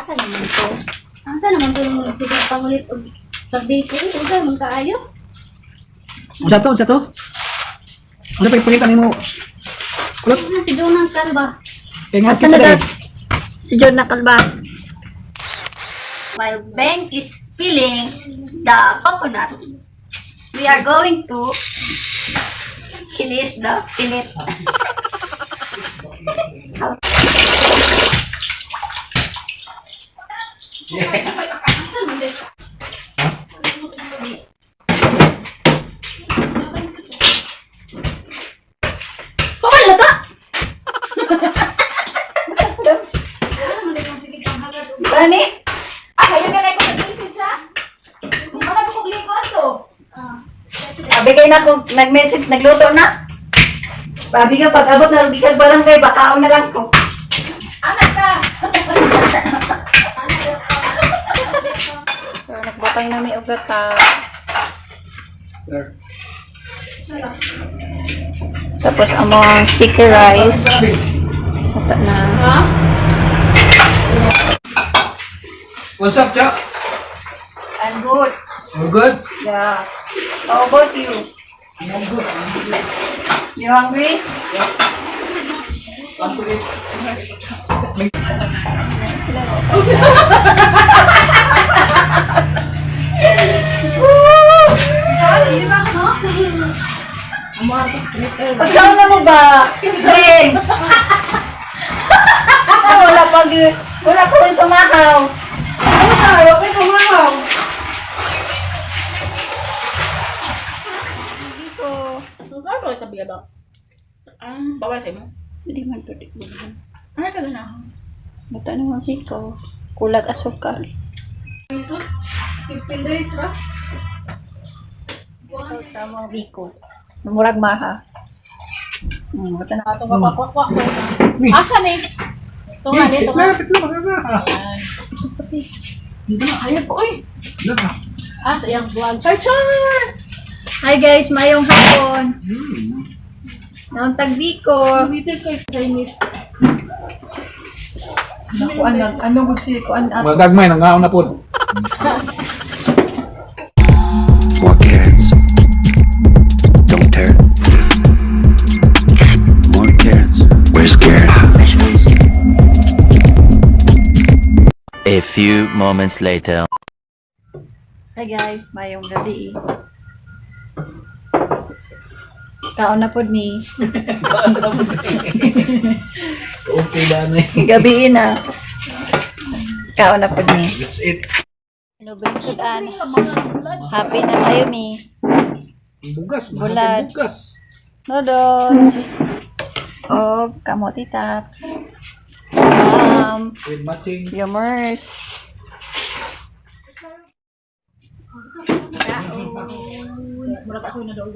Asa naman to? Asa naman to yung sige pangulit og pagbiko? Ugay man kaayo. Unsa to? Unsa to? Unsa pa ipakita nimo? Kulot. Ano si Jonah Kalba? Kay nga Asa kita na dai. dat? Si John Nakalba. While Beng is peeling the coconut, we are going to kinis the pilit. Okay na to? Gani? Ah, ayun na ko nag-message ha. Wala ko kog ligo ato. Sabi kayo na kung nag-message, nagluto na. Sabi ka, pag abot na gikan barangay, bakaon na lang ko. Anak ka. So, nagbutang na may ugat pa. There. Tapos, among sticky rice. Ito na. What's up, Jack? I'm good. All good? Yeah. How about you? I'm good. I'm good. You hungry? I'm good. Pagkaon na mo ba? Beng! Ah, wala pa rin tumahaw. Ano ka? Okay tumahaw. Dito. Saan ko sa ba? Ah, bawal sa imo. Hindi man to. Di man. Ano ka na? Buta na mga biko. Kulag asukal. Jesus, 15 days ra. So, tama biko. Murag maha. Buta na. Atong kapakwak sa Asa ni? Ito nga ni, ito nga. Pitlo, pitlo, makasa. Hindi na kayo po, oy. Laka. Ah, sa iyang vlog. Char char! Hi guys, mayong hapon. Nauntag biko. Twitter ko Chinese. Naku, ano, ano gusto ko an Magagmay nang ngaon na pod. More carrots. Don't tear it. More carrots. Where's carrot? A few moments later. Hi guys, mayong gabi. Kaon na pod ni. Okay ba na? Gabi na. Kaon na pod ni. That's it. Inugunsod-an. Happy na kayo mi. Bugas, Bulad. bugas. Noodles. O kamote tops. With matching. Yummers. Mura pa ako na daw.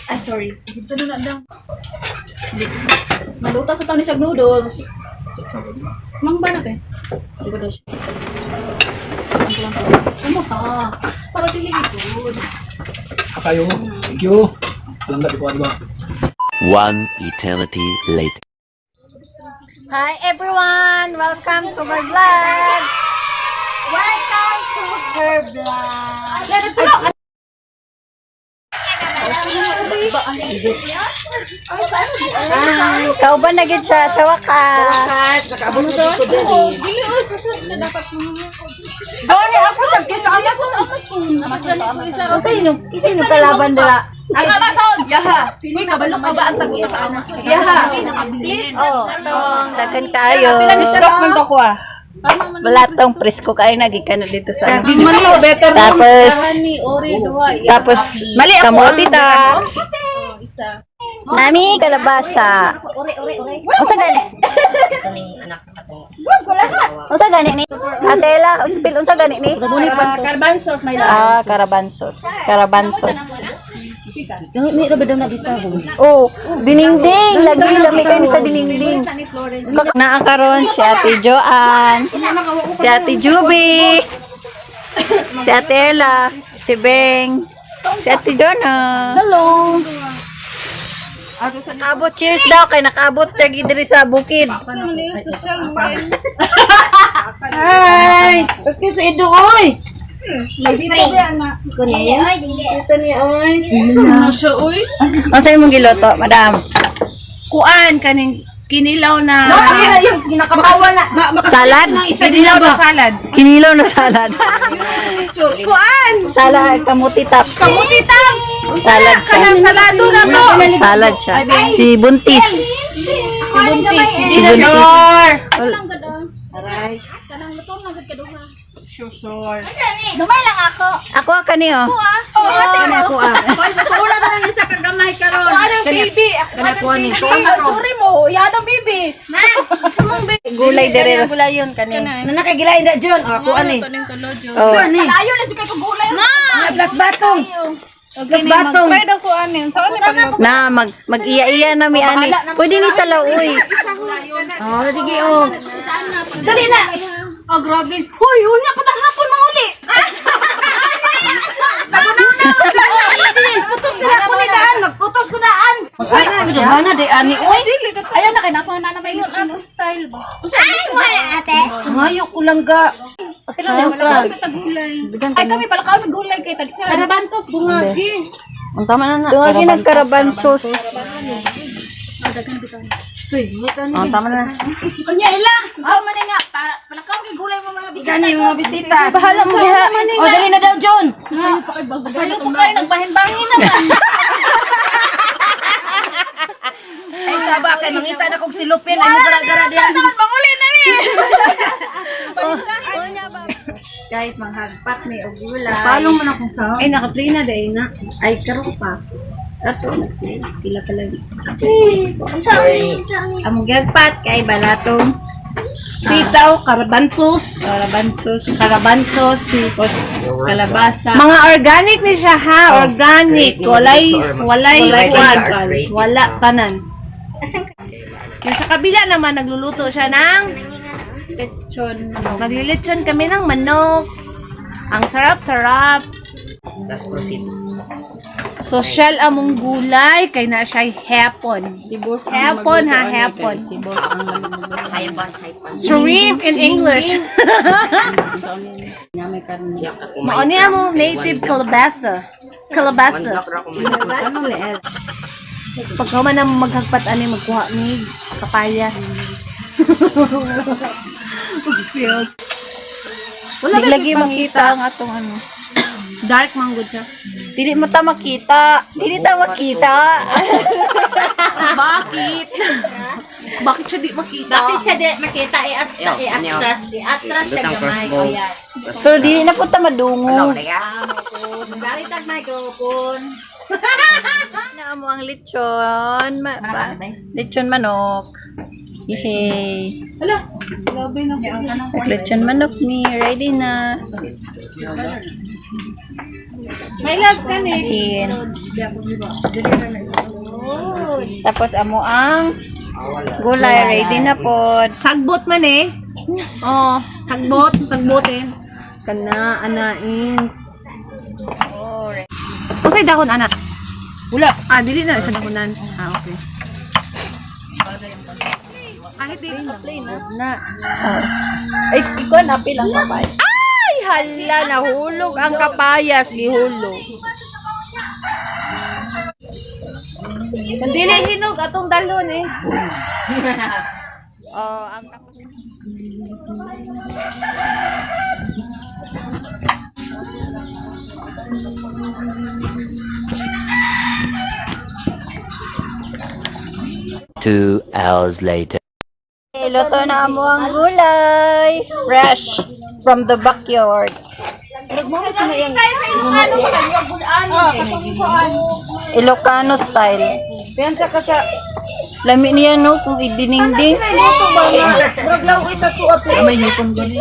Ah, sorry. Dito na na daw. Maluta sa taon ni siya noodles. Mangba na te. Siguro siya. Ano ka? Para dili gisud. Kayo. Thank you. Alam ka, di ko ano ba? One eternity later. Hi everyone! Welcome to my vlog! Welcome to her vlog! Hi! Kauban na gid siya sa wakas! Dili oy susunod na dapat mo. Gani ako sa sa Ako sa Amazon. Amazon ko isa. Unsa inyong isa inyong kalaban dira? Ang Amazon. Yaha. Uy, kabalo ka ba ang taguta sa Amazon? Yaha. Please. Oh, tong daghan kayo. Stop man to ko ah. Wala tong presko kayo nagikan na dito sa ano. Mali, better Tapos ni Ori duha. tapos mali kamote tops. Isa. Nami kalabasa. Unsa gani? Unsa gani ni? Atela, spill unsa gani ni? Carbanzos may Ah, karabansos. Karabansos. Oh, diningding lagi lami kayo sa diningding. Naa karon si Ate Joanne, si Ate Juby, si Ate Ella, si Beng, si Ate Jonah. Hello. Nakaabot, cheers daw kay nakaabot lagi diri sa bukid. Hi! Okay, sa ido, oy! Unsa imong giluto, madam? Kuan, kaning kinilaw na. Salad? Kinilaw na salad. Kinilaw na salad. Kuan! Salad kamuti tops. Kamuti tops! Salad siya. Kanang salado na to! Salad siya. Si Buntis. Si Buntis. Si Buntis. Kanang lutong na gud kaduha. Sure. Dumay lang ako. Ako kani oh. Oh, ate Ako ah. Ako anang baby. Ako anang baby. Sorry mo, yan ang baby. Ma, Gulay dere. Gulayon kani. Nakagilain da John. Ako ani. Oh. Palayo na jud kay kog gulay. Ma! Plus batong. Plus batong. Na mag mag-iya-iya na mi ani. Pwede ni sa lauoy. Oh, sige oh. Dali na. Oh, grabe. Hoy, unya patang hapon manguli. Putos sila ko ni daan, magputos ko daan. Ay, ana di ani oy. Ayaw na kay napa na na may style ba. Ay, wala ate. Ngayo ko lang ga. Pila na ka. Ay kami pala kaon gulay kay tagsa. Karabantos bungagi. Ang tama na na. Tungagi nagkarabansos. Ang tama na. Unya ila, unsa man ni nga pala kaon kay gulay mo mga bisita. Gani mga bisita. Bahala mo diha. Oh, dali na daw John. Sayo po kayo nagbahin-bahin naman. Ay saba kay mangita na kog silupin ay gara-gara diha. Manguli na mi. Guys, manghagpat may og gulay. Palong man akong sa. Ay, naka-play na dahil na. Ay, karon pa. Ato, nag-play. Pila pa lang. Among gihagpat kay balatong Sitaw, karabantos, karabansos, karabansos, kalabasa. Mga organic ni siya ha, organic. Walay, walay, Walay kuwan. chemical. Wala tanan. Yung sa kabila naman, nagluluto siya ng Lechon manok. Maglilechon kami ng manok. Ang sarap-sarap. Let's proceed. Social among gulay kay na siya hapon. Si boss ang Hapon ha, magluto ani hapon. kay si boss ang maluluto. Shrimp in English. Mao ni among native kalabasa. Kalabasa. Pagka man ang maghagpat ani magkuha ni kapayas. Wala Di lagi makita ang atong ano. Dark mango siya. Dili mo ta makita. Dili ta makita. Bakit? Bakit siya di makita? Bakit siya di makita i-atras, i-atras siya gamay. O yan. Pero dili na po ta madungo. Gamit ang microphone. Na mo ang lechon. Ma ba? Lechon manok. Yehey. Hala, grabe na. Lechon manok ni ready na. May loves ka ni. Asin. Tapos amo ang gulay ready na pod. Sagbot man eh. Oh, sagbot, sagbot eh. Kana anain. Usay dahon ana. Wala. Ah, dili na siya dahonan. Ah, okay. Kahit di Na. Ay, ikaw apil ang kapay. Ay, hala, nahulog ang kapayas, gihulog. Dili hinog atong dalon eh. Oh, ang kapay. 2 hours later. Okay, luto na mo ang gulay. Fresh from the backyard. Ilocano style. Piyansa ka sa Lami niya no kung idiningding. May hipon gani.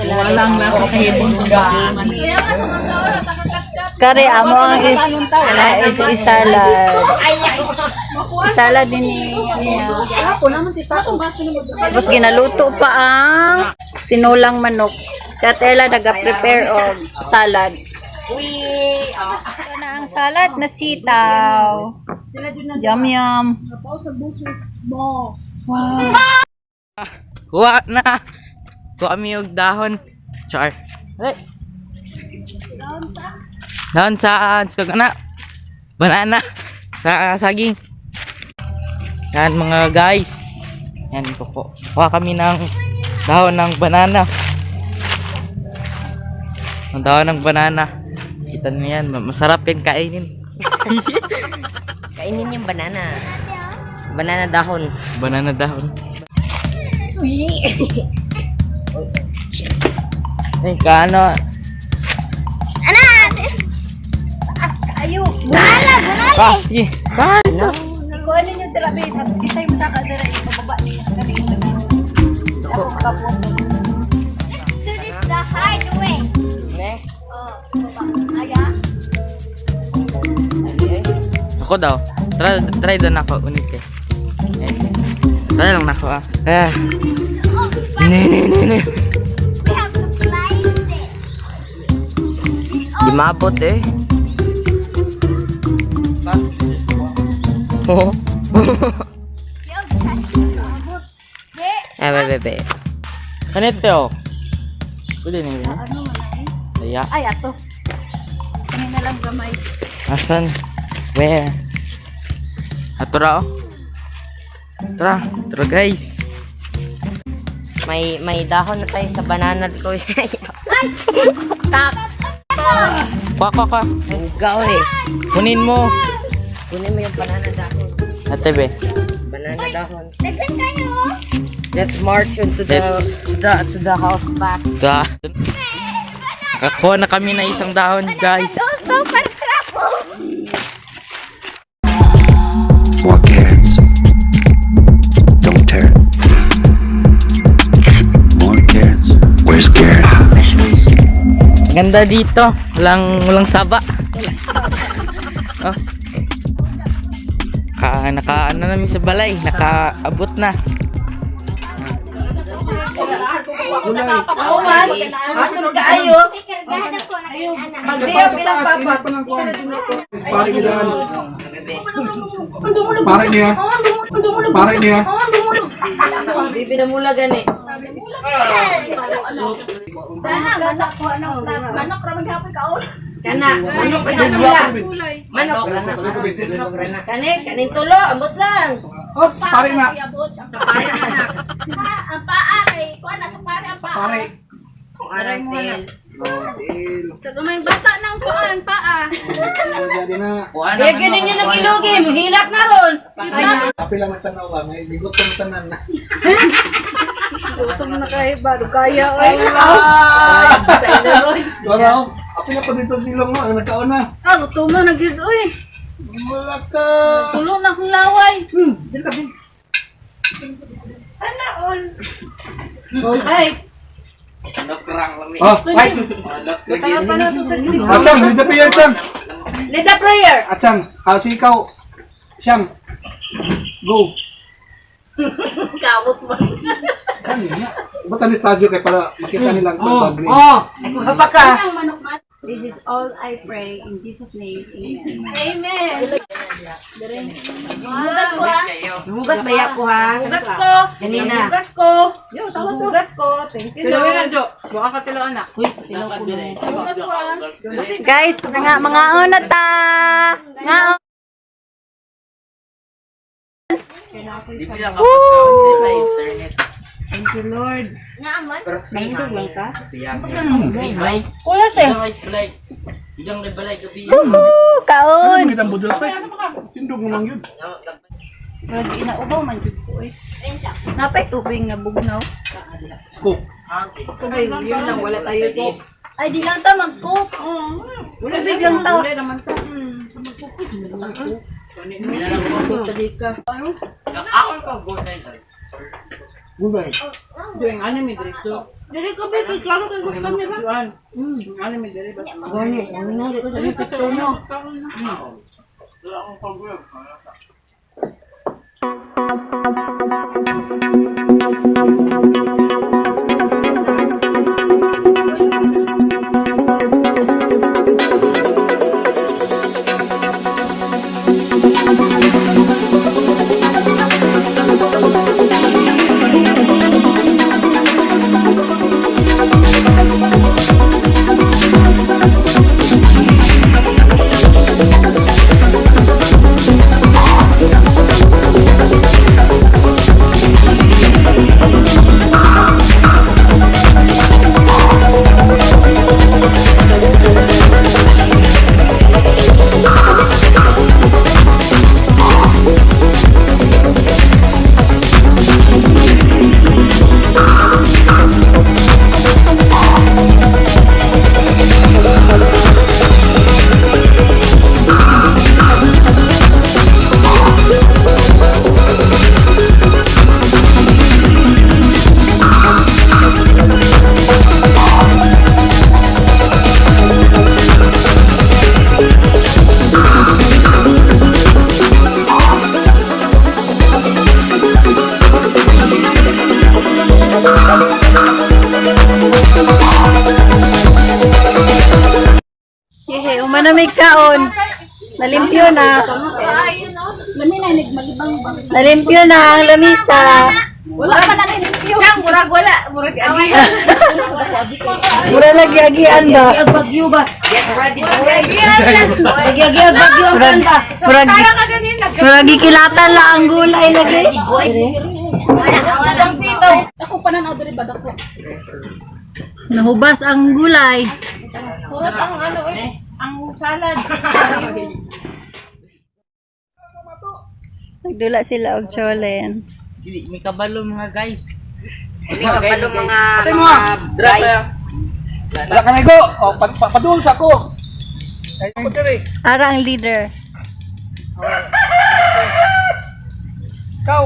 Walang lasa sa hipon. Kare amo ang isalad. Isalad din niya. Tapos ginaluto pa ang tinulang manok. Si Ate Ella naga-prepare og salad. Ito na ang salad na sitaw. Yum yum. Wow. Kuha na. Kuha mi og dahon. Char. Dali. Dahon sa kana. Banana. Sa saging. Yan mga guys. Yan kuko. Kuha kami ng dahon ng banana. Ang dahon ng banana. Kita niyo yan, masarap yan kainin. Kainin yung banana. Banana dahon. Banana dahon. Eh, kaano? Ana! Taas kaayo. Bunala, bunala. Ah, sige. Ah, Ikuha ninyo dira be. Kisay mo ta ka dira ibababa niya kani. Ako makapuot. Let's do this the hard way. Ne? Oh, baba. Aya. Ako daw. Try, try doon ako. Unik eh. Eh. Try lang nako ah. Eh. Oh, Ne, ne, ne, ne. we have to climb it. Di maabot eh. Oo. Yo, Di. Eh, be, be, be. Ano ito? Pwede na yun. Aya. Ay ato. Kani na lang gamay. Asan? Where? Ato ra oh. Tara. Tara guys. May dahon na tayo sa banana ko. Kwa, kwa, kwa. Bugaw eh. Kunin mo. Kunin mo yung banana dahon. Ate be. Banana dahon. Daghan kayo. Let's march into the Let's- to the house back. Da. Nakakuha na kami ng isang dahon guys. Also, for trouble. More carrots. Don't tear it. More carrots. Where's Garrett? Ganda dito. Walang saba. Oh. Naka ano namin sa balay, nakaabot na. Kaayo. Pagdiya bilang papa. Pare niya. Pare niya. Pare niya. Bibi na mula gani. Manok ra maghapon kaon. Kana, manok na sila. Manok. Kani, kanin tulo, ambot lang. Oh, pare na. Ang paa kay kuan na sa pare ang paa. Pare. Aray mo na. Sa gamay bata ng kuan paa. Jadi na. Kaya ganun yung nagilugi, muhilak na ron. Kape lang ang tanaw ba? May ligot ang tanan na. Gutom na kay baro kaya oy. Dora, ako na pa dito silong mo. Ang nagkaon na. Ah, gutom na nagyud oy. Wala ka. Tulo na akong laway. Oh, wait. Tanga pa na to sa grip. Achang, lead the prayer, Achang. Lead the prayer. Achang, si ikaw. Siyam. Go. Kamot mo. Kanina. Ba't ang estadyo kay para makita nila ang oh, green. Oh, ay kung ka. This is all I pray in Jesus name. Amen. Amen. Hugas ko ah. Hugas ba ko ha? Hugas ko. Ganina. Hugas ko. Hugas ko. Thank you Lord. Hugas ko ah. Guys, nga mga una ta. Nga. Nga man. Woohoo! Kaon. Ano ang budol pa? Tindog mo lang yun. Murag inaubaw man jud ko eh. Napay tubig nga bugnaw. Cook. Yun lang, wala tayo dito. Ay di lang ta mag-cook. Tubig lang ta. Gulay. Dili ko ba kay klaro kay gusto mi ba? na may kaon. Nalimpyo na. Nalimpyo na ang lamisa. Wala pa na limpyo. Siyang murag wala, murag agi. Mura lagi agian ba? Bagyo ba? Get ready, boy. Murag murag Kaya ka ganin, nag murag gikilatan lang ang gulay lagi. Ang sitaw. Ako pa na diri ba dako. Nahubas ang gulay. Purot ang ano eh, ang salad. Nagdula sila og cholen. Dili, may kabalo mga guys. May kabalo mga Kasi mo ah. Drop ya. Wala ka na igo. O, padul sa ako. Ay, diri. Ara ang leader. Ikaw.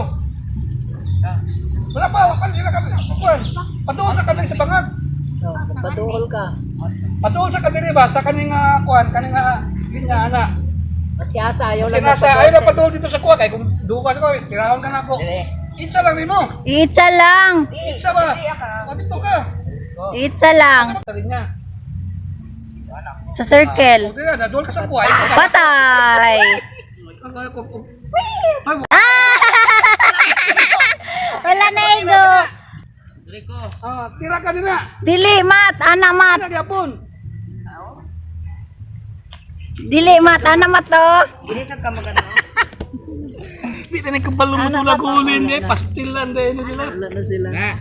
Wala pa, wala pa sila kami. Kuan. Padul sa kami sa bangag. Padungol ka. Padul sa kadiri ba sa kaning kuan, kaning linya ana. Maski asa ayaw Maski nasa ayaw na padul dito sa kuan kay kung duwa ka ko, tirahon ka na ako. Itsa lang nimo. Itsa lang. Itsa ba? Dito ka. Itsa lang. Sa linya. Sa circle. O dira, nadul ka sa kuan. Patay. Wala na igo. Ah, tira ka din na. Dili mat, ana mat. Ana gyapon. Dili mat, ana mat to. Di na nagkabalo mo tula gulin eh, pastilan din sila. Na.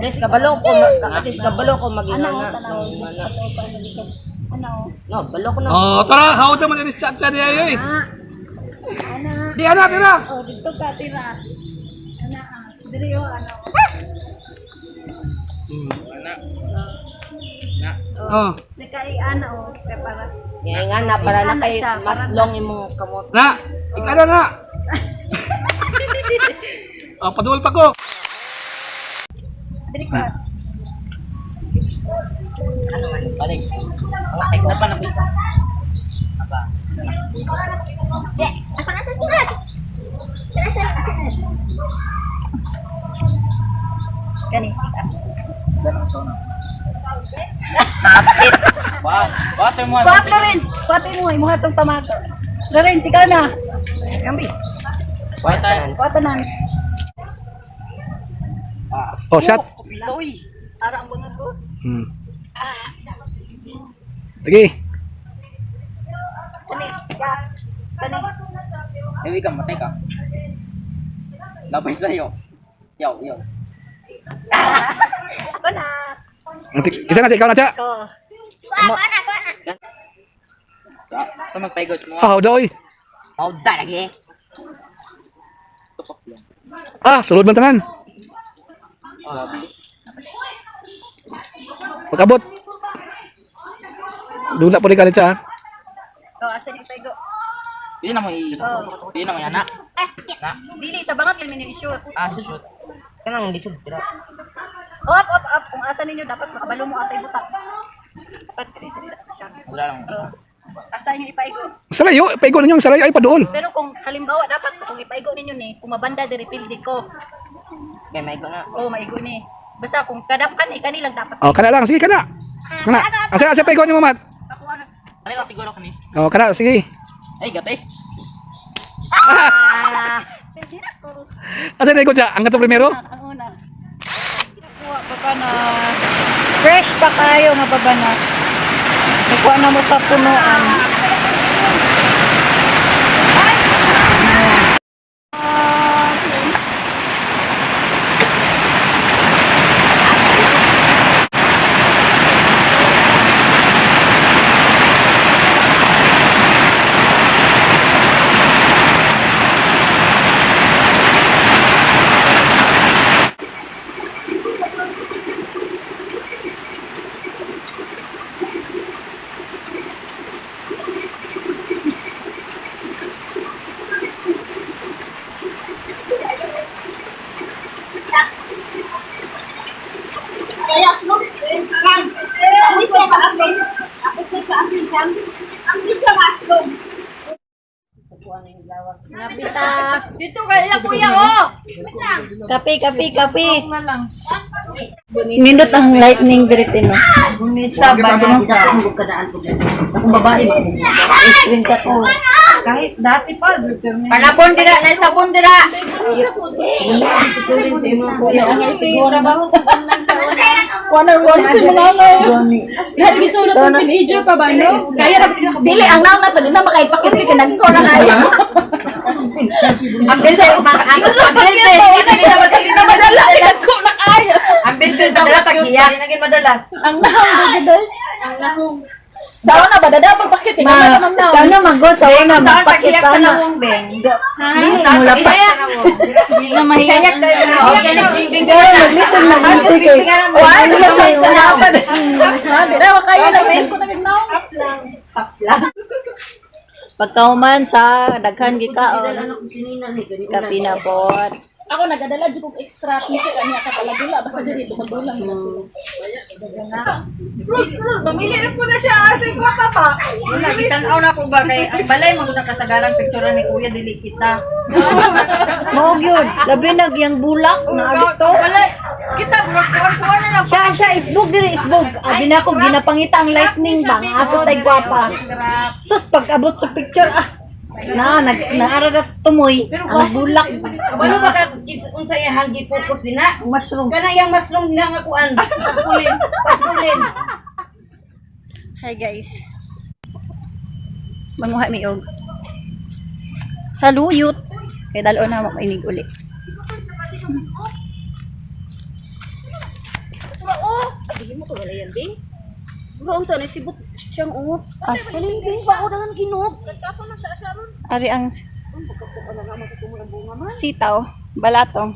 Des kabalo ko, des kabalo ko maging ana. No, balo ko na. Oh, tara, how naman ni chat chat ay. Di ana tira. Oh, dito ka tira. Ana, diri oh, ano. Oh. Nakai ana oh, kay para. Nga nga na para na kay mas long imong kamot. Na, ikana na. Oh, padul pa ko. Diri ka. Balik. Ang na pa nakita. Kani. Wow. Water mo. Kuat Lorenz, kuat mo imo hatong tomato. Lorenz, ikaw na. Water. Kuat na. Oh, shot. Ara ang bunga ko. Sige. Kani. Ka. Kani. Ewi ka, matay ka. Labay sa'yo. Yaw, yaw. Ako na. Isa na, ikaw na, cha. Ko. Ito magpaigot mo. Ah, doy. Oh, da lagi. Ah, sulod man tanan. Pagkabot. Dula po ni kalit cha. Ko asa ni pego. Hindi na mo i... Hindi na mo yan, na. Dili sa bangag yun ni shoot. Ah, shoot. Kanang lisod dira. Up, up, up. Kung asa ninyo dapat makabalo mo asa ibutak. Dapat diri diri siya. Wala lang. Asa inyo ipaigo. Salayo, paigo ninyo, salayo ay paduol. Pero kung halimbawa dapat kung ipaigo ninyo ni, kumabanda diri pildi ko. Kay may ko na. Oh, maigo ni. Basta kung kadap kan kani lang dapat. Oh, kana lang, sige kana. Kana. Asa asa paigo nimo, Mat? Ako ano. Ano lang siguro kani? Oh, kana, sige. Ay, gatay. Pildi na ko. Asa na ikaw, cha? Ang kato primero? Ang una. Nakuha pa ka na. Fresh pa kayo nga baba na. Nakuha na mo sa punuan. Napita. Dito kay ila kuya oh. Kape, kape, kape. Nindot ang lightning direct no. Sa banasa. Akong babae ba? Screen ka ko. Kahit dati pa. Panabon dira, na sabon dira. Lahat gisulot ng teenager pa ba, no? Kaya na, dili, ang naon na pa, di na makaipakit, kaya nagko na kaya. Ang bilse, ang bilse, dili na Na madala, nagko na kaya. Ang bilse madala paghiya. Dili naging madala. Ang naon, dili. Ang lahong. Sa una ba, dada, pagpakit, tingnan Ma, na ng naon. kano magod sa una Saan magpakit paghiyak sa ka na. nawong beng? Dili mo lapat. Hindi na mahiya. Kayak tayo na. Okay, nagbibing Pero naglisod na kay. Wala sa sa Ha, di na, kaya na, may ko na naon. Pagkauman sa daghan gikaon. Kape na pod. Ako nagadala jud kog extra piso kanya ka palagula basta diri dumagulang na sila. Scroll, scroll, mamili na po na siya asa ko ka pa. Wala, gitan-aw na ko ba kay ang balay mo na kasagaran picture ni kuya dili kita. Mao gyud, labi na yang bulak na dito. Balay kita murag kuan-kuan na lang. Siya siya isbog diri isbog. Abi na ko ginapangita ang lightning bang aso tay gwapa. Sus pag abot sa picture ah. Na nag naaradat tumoy ang bulak. Kabalo ba ka unsa iyang gi-focus din na? Ang mushroom. Kana yang mushroom na nga kuan. Pagpulin. Pagpulin. Hi guys. Manguha mi og saluyot. Kay dalo na mo inig uli. Ah, Ari ang sitaw, balatong,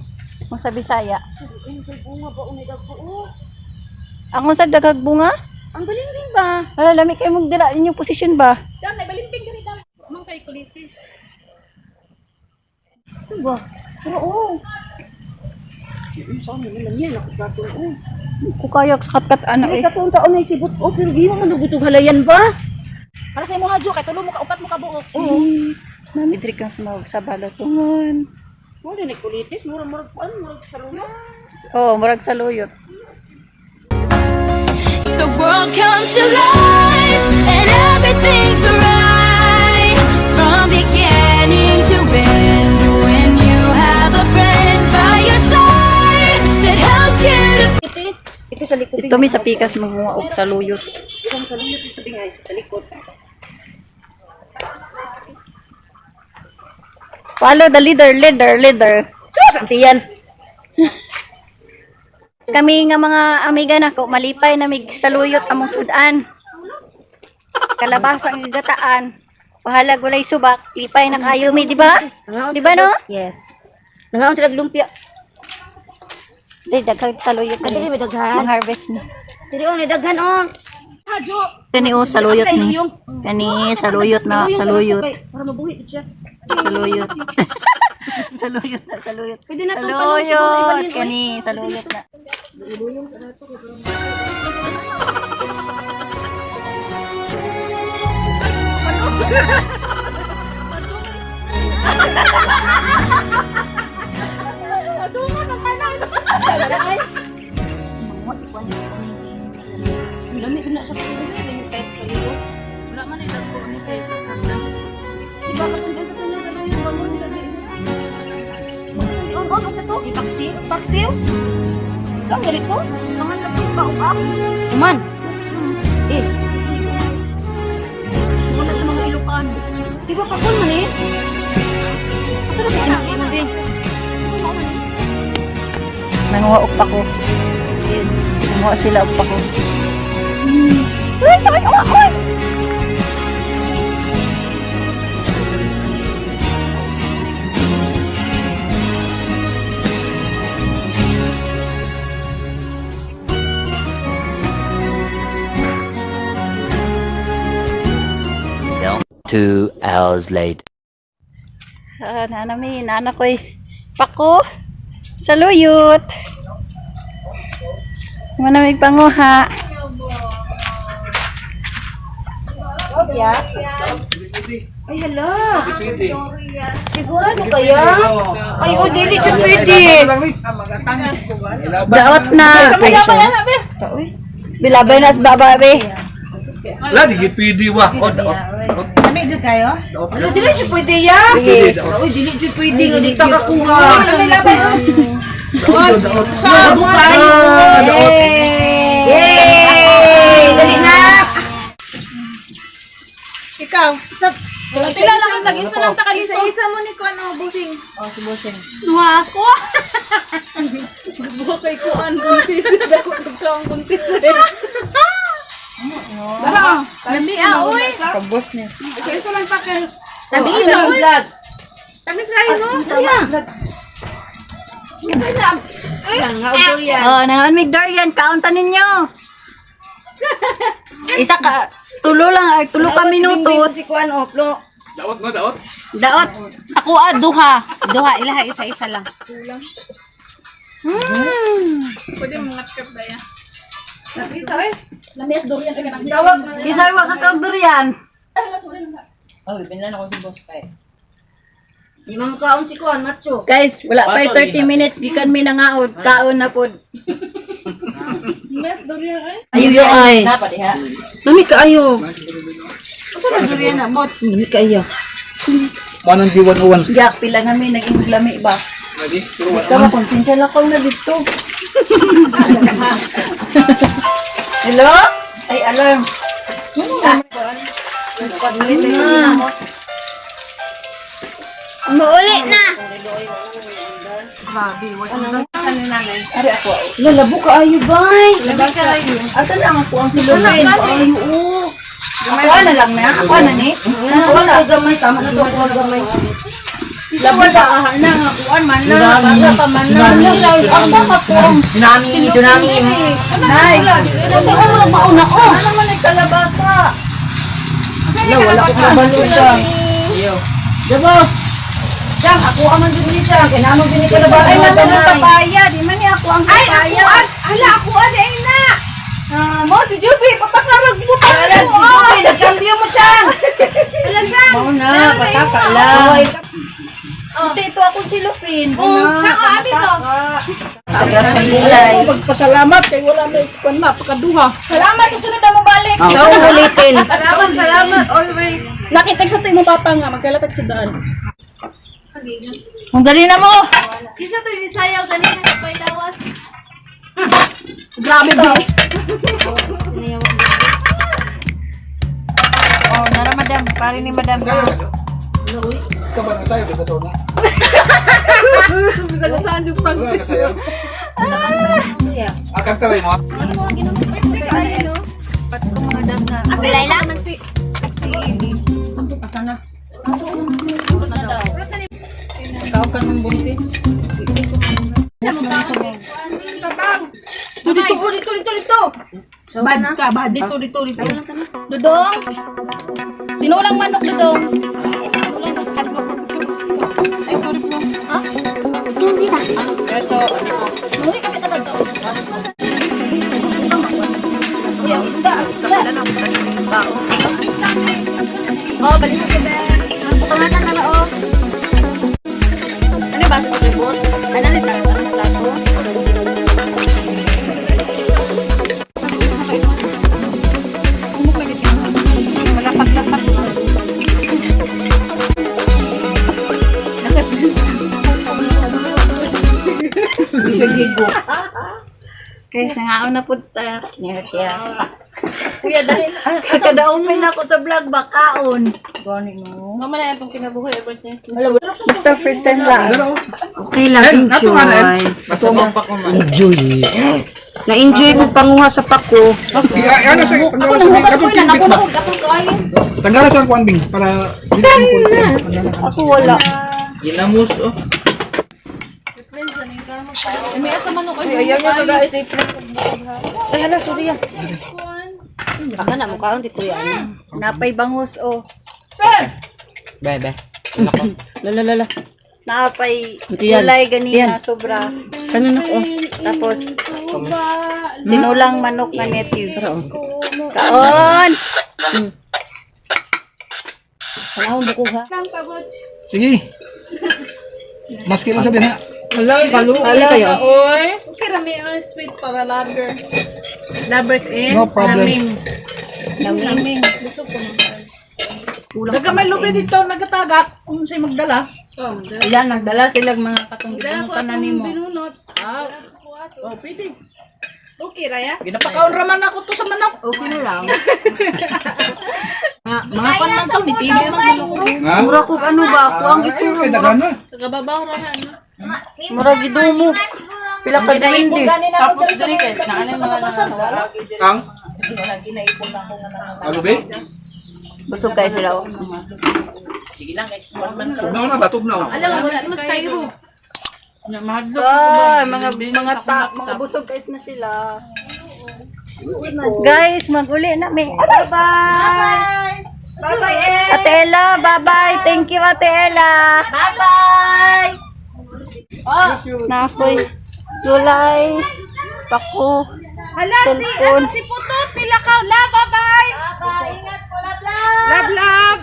mo sa Bisaya. Ang unsag dagag bunga? Ang balimbing ba? Wala, lami kayo mong dira inyong posisyon ba? Dam, naibalimbing diri dam. Mang kay kuliti. Ba? Pero oo. Kukayak sa katkat ano eh. Katong taon na sibot o pero di mo man gutog halayan ba? Para sa imo hadyo kay tulo mo ka upat mo ka buok. Oo. Mami, diri kang sa, sa balatungan. Wala ni kulitis, murag murag kuan, murag saluyot. Oo, murag saluyot. The world comes to life and everything's right from beginning to end. When you have a friend by your side that helps you to Ito sa likod. Ito may sa pikas manguha og saluyot. Itong saluyot ito bingay sa likod. Follow the leader, leader, leader. Sus, ang tiyan. Kami nga mga amiga nako malipay na mig saluyot among sudan. Kalabasa ang gataan. Bahala gulay subak, lipay na kayo mi, di ba? Di ba no? Yes. Nangaon sila lumpia. Di daghang saluyot Dili ni. may daghan. Mang harvest ni. Dili oh, may daghan oh. Hadyo. Kani oh saluyot ni. Kani saluyot na, saluyot. Para mabuhi gid siya. Saluyot. Saluyot na, saluyot. Pwede na tong talong siguro Saluyot ibalhin, oy. kani, saluyot na. Lami na sa kay saluyot. Wala man ay dagko ni kay sa. Di ba katong sa kanya saluyot bangon dali. On on unsa to? Ipaksiw. Paksiw? Saan ganito? Mga labi ba up? Uman. Eh. Wala sa mga Ilocano. Di ba pakon man eh? Asa na ba kinakain? Nanguha og pako. Nanguha sila og pako. Ay, ay, ay, ay! 2 hours later. Ah, nana mi, nana ko'y pako saluyot. Manamig panguha. Ay, hala. Sigurado kaya? Ay, oh, dili jud pwede. Daot na. Ay, siya. Bilabay na sa baba, be. Wala, di pwede wa. Oh, daot. Daot. Lamig jud kayo? Daot. Ano, dili jud pwede ya? Pwede, daot. Uy, dili jud pwede nga di ta kakuha. Daot, daot. Labo kayo. Ah, daot. Yay! Dali na. Ikaw. Sa pila lang ang tag-isa lang ta kaliso. Isa mo ni ko ano busing. Oh, si busing. Nuha ako. Buha kay kuan buntis. Dako kag buntis. Dala. Lami ah, oy. Kabos niya. Isa lang ta kay. Tabi isa oy. Tabi sa no. Oh, nangan mig durian, kaunta ninyo. Isa ka, tulo lang, ay, tulo ka minutos. Si Kuan Oplo. Daot, no, daot. Daot. Ako ah, duha. Duha ilaha isa-isa lang. Isa wa ka kaog durian. Oh, binlan ako si boss pa eh. Di man kaon si Kuan macho. Guys, wala pa 30 minutes gikan mi nangaod, kaon na pod. Ayo ay. Dapat diha. Lami kaayo. Lami kaayo. Manang di 101. Yak pila na mi naging lami ba. Ready? Puro Ikaw ba konsensya lang ko na dito. Hello? Ay, alarm. Muuli na. Lalabo kaayo bay. Asa lang ako ang silupin? Ayo oh. Ako na lang na. Ako na ni. Ako na gamay tama na to ako gamay. Labo ba ah, na nga kuan man na. Bata pa man na. Asa ka po ang Dunami, dunami. Nay. Ano mo mauna oh. Ano man nagkalabasa? Wala wala ko kabalo siya. Iyo. Diba? Jang, ako aman jud ni siya. Kay namo jud ni kalabasa. Ay, man ang papaya. Di man ni ako ang papaya. Ala ako ah, na. Ah, mo si Juby papakarag mo pa. Wala, si Juby, nagkambyo mo siya. Ala siya. Mao na, pataka lang. Hindi, ito ako silupin. Oh, siya ka abi to. Magpasalamat kay wala may kuan na pakaduha. Salamat sa sunod na mo balik. Ikaw ulitin. Salamat, salamat always. Nakita sa imo papa nga magkalatag sudaan. Ang dali na mo. Isa to yung sayaw dali na kapay lawas. Grabe ba? Oh, nara madam, pare ni madam. Ikaw ba na tayo? Basta sa una. Saan yung pag Wala ka sayo. Ah, kanta rin mo. Kulay lang. Dito, dito, dito, dito. Bad ka, bad. Dito, dito, dito. Dudong. Sinulang manok, Dudong. Ay, sorry po. Ha? Keso, ano po? Oh, balik mo Pangatan na oh. Ano ba sa tubot? Ano ni sa plato? Malasak-lasak. Kaya sa ngaon na po tayo. Niya siya. Kuya, dahil kakadaopen ako sa vlog, bakaon. Gani no. Mama na itong kinabuhi ever since. Basta first time lang. Okay lang, Nato nga na. Masama pa ko man. Enjoy. Na-enjoy ko panguha sa pako. Ano sa Ako nang hugas ko lang. Ako nang hugas ko ay. Tanggalan sa kuan bing para Ako wala. Ginamos oh. May asa manok ay. Ayaw niya to guys. Ay, hala, sorry ah. Baka na, mukha di kuya. Ano. Napay bangus oh. Bye bye. Nako. Lala, lala. Napay Yan. gulay ganina sobra. Ano na ko? Tapos tinulang manok na native. Kaon! Tanawon buko ha. Sige. Maski lang sa din ha. Hello, kalu. Hala kayo. Okay rami ang sweet para lover. Lovers in. No problem. Laming. Busog ko man. Nagamay lubi dito nagatagak kung sa'yo magdala. Oh, Ilan nagdala sila mga katong Dala ko gibunutan na akong nimo. binunot. Ah, oh, pwede. Okay raya. Ginapakaon raman ako to sa manok. Okay na lang. Mga pan man to, ni Tino man siguro. Mura kog ano ba? Ako ang itsura. Kay daghan na. Tagababaw ra na ano. Mura gidumok. Pila ka duwende. Tapos diri kay naanay mga Ang? Ano be? Busog kayo sila oh. Tugnaw na ba? Tugnaw. Alam mo wala mas kayo. Ay, mga busog guys na sila. Guys, maguli na mi. Bye-bye. Bye-bye. Eh. Ate Ella, bye-bye. Thank you, Ate Ella. Bye-bye! Oh, Nakoy. Gulay. Pako. Hala si Cellphone. ano si Putot nilakaw la bye-bye. Bye-bye! Ingat po, love, love! Love love.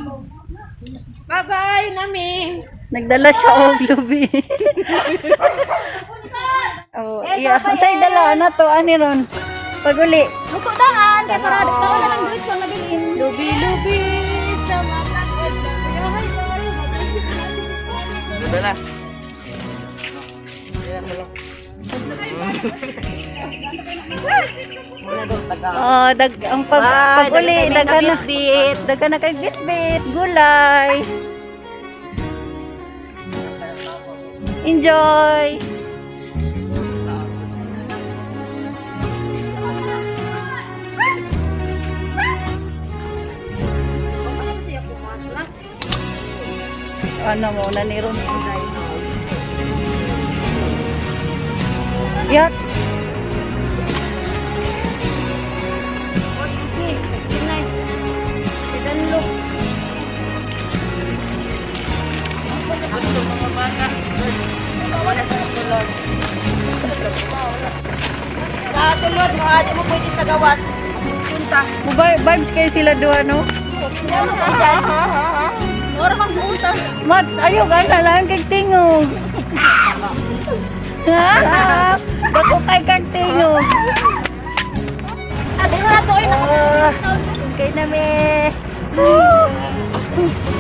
Bye-bye nami. Nagdala siya og lubi. Oh, iya. Unsay dala na to ani ron? Paguli. Luto daan kay para para na lang diretso ang nabilin. Lubi lubi sa matag Dala. Oh, dag ang paguli daghan na bitbit, daghan na kay bitbit, gulay. Enjoy. Ano mo na ni Ron? Yak. Kasulod mo, adi mo pwede sa gawas. Punta. Vibes kayo sila duha, no? Ora kang buta. Mat, ayaw ka na lang kay tingog. Ha? Bako kay kang tingog. Ate na to ay Ah, okay na me. Woo!